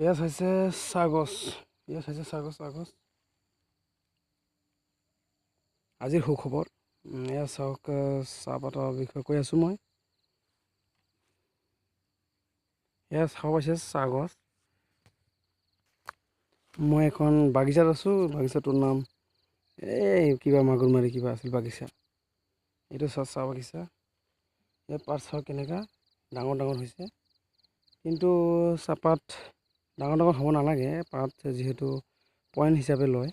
এয়া চাইছে চাহ গছ, এয়া চাইছে চাহ গছ, চাহ গছ। আজিৰ সুখবৰ। এয়া চাওক, চাহপাতৰ বিষয়ে কৈ আছোঁ মই। এয়া চাব পাইছে চাহ গছ। মই এখন বাগিচাত আছোঁ, বাগিচাটোৰ নাম এই কিবা মাগুৰমাৰী কিবা আছিল বাগিচা। এইটো চাহ চাহ বাগিচা। ইয়াত পাত চাওক কেনেকুৱা ডাঙৰ ডাঙৰ হৈছে, কিন্তু চাহপাত ডাঙৰ ডাঙৰ হ'ব নালাগে, পাত যিহেতু পইণ্ট হিচাপে লয়।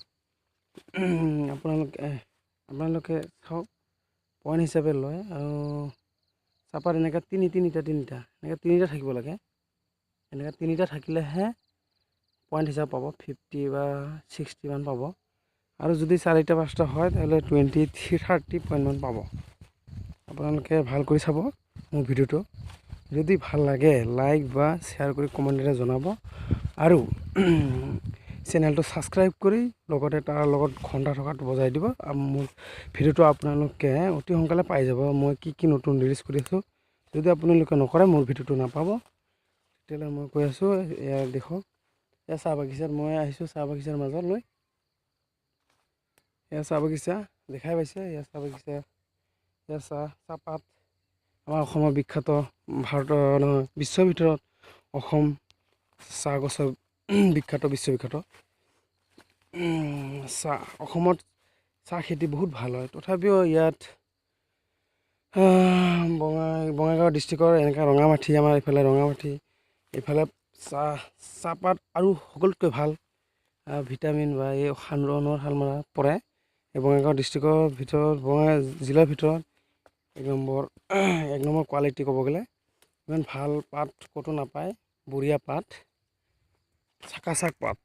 আপোনালোকে চাওক, পইণ্ট হিচাপে লয়। আৰু চাহপাত এনেকৈ তিনি তিনিটা তিনিটা এনেকৈ তিনিটা থাকিব লাগে, এনেকৈ তিনিটা থাকিলেহে পইণ্ট হিচাপ পাব, 50 বা 60 মান পাব। আৰু যদি চাৰিটা পাঁচটা হয় তেতিয়াহ'লে 20 30 পইণ্টমান পাব। আপোনালোকে ভাল কৰি চাব মোৰ ভিডিঅ'টো, যদি ভাল লাগে লাইক বা শ্বেয়াৰ কৰি কমেণ্ট এটা জনাব, আৰু চেনেলটো ছাবস্ক্ৰাইব কৰি লগতে তাৰ লগত ঘণ্টা থকাটো বজাই দিব। মোৰ ভিডিঅ'টো আপোনালোকে অতি সোনকালে পাই যাব, মই কি কি নতুন ৰিলিজ কৰি আছোঁ। যদি আপোনালোকে নকৰে মোৰ ভিডিঅ'টো নাপাব। তেতিয়াহ'লে মই কৈ আছোঁ, এয়া দেখক, এয়া চাহ বাগিচাত মই আহিছোঁ, চাহ বাগিচাৰ মাজত লৈ। এয়া চাহ বাগিচা দেখাই পাইছে, এয়া চাহ বাগিচা, এয়া চাহপাত আমাৰ অসমৰ বিখ্যাত, ভাৰতৰ নহয় বিশ্বৰ ভিতৰত অসম চাহ গছৰ বিখ্যাত, বিশ্ববিখ্যাত চাহ। অসমত চাহ খেতি বহুত ভাল হয়। তথাপিও ইয়াত বঙাইগাঁও ডিষ্ট্ৰিক্টৰ এনেকুৱা ৰঙামাটি, আমাৰ এইফালে ৰঙামাটি, এইফালে চাহপাত আৰু সকলোতকৈ ভাল ভিটামিন বা এই সান্দনৰ শালমৰা পৰে। এই বঙাইগাঁও ডিষ্ট্ৰিক্টৰ ভিতৰত, বঙাই জিলাৰ ভিতৰত এক নম্বৰ কোৱালিটি ক'ব গ'লে ইমান ভাল পাত ক'তো নাপায়, বঢ়িয়া পাত, চাকাচাক পাত।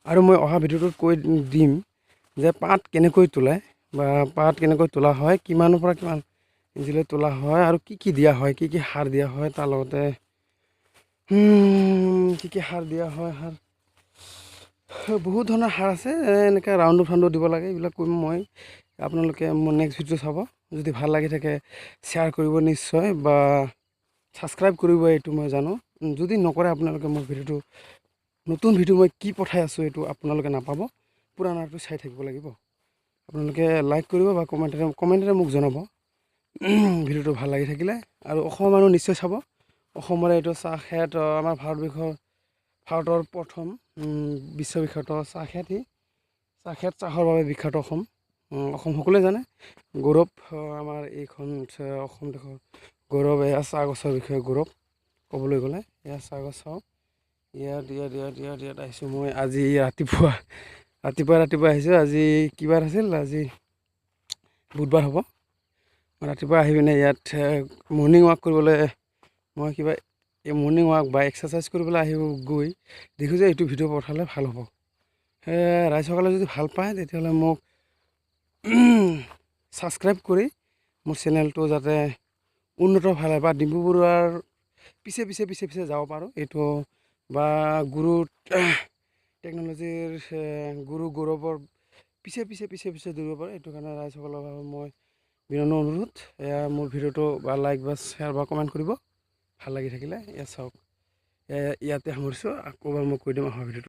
আৰু মই অহা ভিডিঅ'টোত কৈ দিম যে পাত কেনেকৈ তোলে বা পাত কেনেকৈ তোলা হয়, কিমানৰ পৰা কিমান ইঞ্চিলৈ তোলা হয়, আৰু কি কি দিয়া হয়, কি কি সাৰ দিয়া হয়, তাৰ লগতে কি কি সাৰ দিয়া হয়, সাৰ বহুত ধৰণৰ সাৰ আছে, এনেকৈ ৰাউণ্ডো ফাউণ্ডো দিব লাগে, এইবিলাক কৰিম মই। আপোনালোকে মোৰ নেক্সট ভিডিঅ' চাব, যদি ভাল লাগি থাকে শ্বেয়াৰ কৰিব নিশ্চয়, বা ছাবস্ক্ৰাইব কৰিব, এইটো মই জানো। যদি নকৰে আপোনালোকে মোৰ ভিডিঅ'টো, নতুন ভিডিঅ' মই কি পঠাই আছোঁ এইটো আপোনালোকে নাপাব, পুৰণাটো চাই থাকিব লাগিব। আপোনালোকে লাইক কৰিব বা কমেণ্টেৰে মোক জনাব ভিডিঅ'টো ভাল লাগি থাকিলে। আৰু অসমৰ মানুহ নিশ্চয় চাব, অসমৰে এইটো চাহ খেত আমাৰ ভাৰতৰ প্ৰথম বিশ্ববিখ্যাত চাহ খেতি, চাহ খেত চাহৰ বাবে বিখ্যাত অসম। অসম সকলোৱে জানে, গৌৰৱ আমাৰ এইখন অসম দেশৰ গৌৰৱ। এয়া চাহ গছৰ বিষয়ে গৌৰৱ ক'বলৈ গ'লে। এয়া চাহ গছ চাওক, ইয়াত ইয়াত ইয়াত ইয়াত ইয়াত আহিছোঁ মই আজি ৰাতিপুৱা ৰাতিপুৱা আহিছোঁ। আজি কিবাৰ আছিল, আজি বুধবাৰ হ'ব। ৰাতিপুৱা আহি পিনে ইয়াত মৰ্ণিং ৱাক কৰিবলৈ, মই কিবা এই মৰ্ণিং ৱাক বা এক্সাৰচাইজ কৰিবলৈ আহিব গৈ দেখোঁ যে এইটো ভিডিঅ' পঠালে ভাল হ'ব। সেয়ে ৰাইজসকলে যদি ভাল পায় তেতিয়াহ'লে মোক ছাবস্ক্ৰাইব কৰি মোৰ চেনেলটো যাতে উন্নত ভাল হয়, বা ডিম্পু বৰুৱাৰ পিছে পিছে পিছে পিছে যাব পাৰোঁ এইটো, বা গুৰু টেকন'লজিৰ গুৰু গৌৰৱৰ পিছে পিছে পিছে পিছে দৌৰিব পাৰোঁ, এইটো কাৰণে ৰাইজসকলৰ বাবে মই বিনম্ৰ অনুৰোধ। এয়া মোৰ ভিডিঅ'টো বা লাইক বা শ্বেয়াৰ বা কমেণ্ট কৰিব, ভাল লাগি থাকিলে। এয়া চাওক, ইয়াতে সামৰিছোঁ, আকৌ এবাৰ মই কৈ দিম অহা ভিডিঅ'টো।